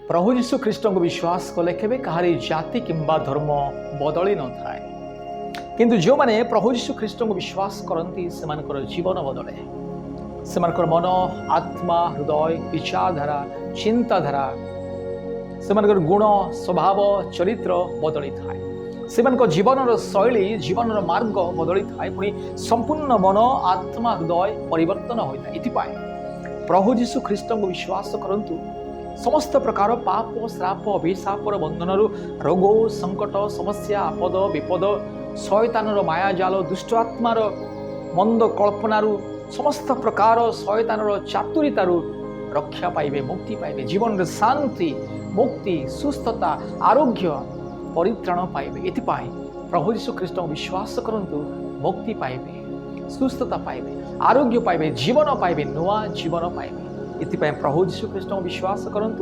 ପ୍ରଭୁ ଯୀଶୁ ଖ୍ରୀଷ୍ଟଙ୍କୁ ବିଶ୍ୱାସ କଲେ କେବେ କାହାରି ଜାତି କିମ୍ବା ଧର୍ମ ବଦଳି ନଥାଏ। କିନ୍ତୁ ଯେଉଁମାନେ ପ୍ରଭୁ ଯୀଶୁ ଖ୍ରୀଷ୍ଟଙ୍କୁ ବିଶ୍ୱାସ କରନ୍ତି, ସେମାନଙ୍କର ଜୀବନ ବଦଳେ। ସେମାନଙ୍କର ମନ, ଆତ୍ମା, ହୃଦୟ, ବିଚାରଧାରା, ଚିନ୍ତାଧାରା, ସେମାନଙ୍କର ଗୁଣ, ସ୍ୱଭାବ, ଚରିତ୍ର ବଦଳିଥାଏ। ସେମାନଙ୍କ ଜୀବନର ଶୈଳୀ, ଜୀବନର ମାର୍ଗ ବଦଳିଥାଏ। ପୁଣି ସମ୍ପୂର୍ଣ୍ଣ ମନ, ଆତ୍ମା, ହୃଦୟ ପରିବର୍ତ୍ତନ ହୋଇଥାଏ। ଏଥିପାଇଁ ପ୍ରଭୁ ଯୀଶୁ ଖ୍ରୀଷ୍ଟଙ୍କୁ ବିଶ୍ୱାସ କରନ୍ତୁ। ସମସ୍ତ ପ୍ରକାର ପାପ, ଶ୍ରାପ, ଅଭିଶାପର ବନ୍ଧନରୁ, ରୋଗ, ସଙ୍କଟ, ସମସ୍ୟା, ଆପଦ, ବିପଦ, ଶୟତାନର ମାୟାଜାଲ, ଦୁଷ୍ଟ ଆତ୍ମାର ମନ୍ଦ କଳ୍ପନାରୁ, ସମସ୍ତ ପ୍ରକାର ଶୟତାନର ଚାତୁରିତାରୁ ରକ୍ଷା ପାଇବେ, ମୁକ୍ତି ପାଇବେ। ଜୀବନରେ ଶାନ୍ତି, ମୁକ୍ତି, ସୁସ୍ଥତା, ଆରୋଗ୍ୟ, ପରିତ୍ରାଣ ପାଇବେ। ଏଥିପାଇଁ ପ୍ରଭୁ ଯୀଶୁ ଖ୍ରୀଷ୍ଟଙ୍କୁ ବିଶ୍ୱାସ କରନ୍ତୁ। ମୁକ୍ତି ପାଇବେ, ସୁସ୍ଥତା ପାଇବେ, ଆରୋଗ୍ୟ ପାଇବେ, ଜୀବନ ପାଇବେ, ନୂଆ ଜୀବନ ପାଇବେ। ଏଥିପାଇଁ ପ୍ରଭୁ ଯୀଶୁ ଖ୍ରୀଷ୍ଟଙ୍କୁ ବିଶ୍ୱାସ କରନ୍ତୁ।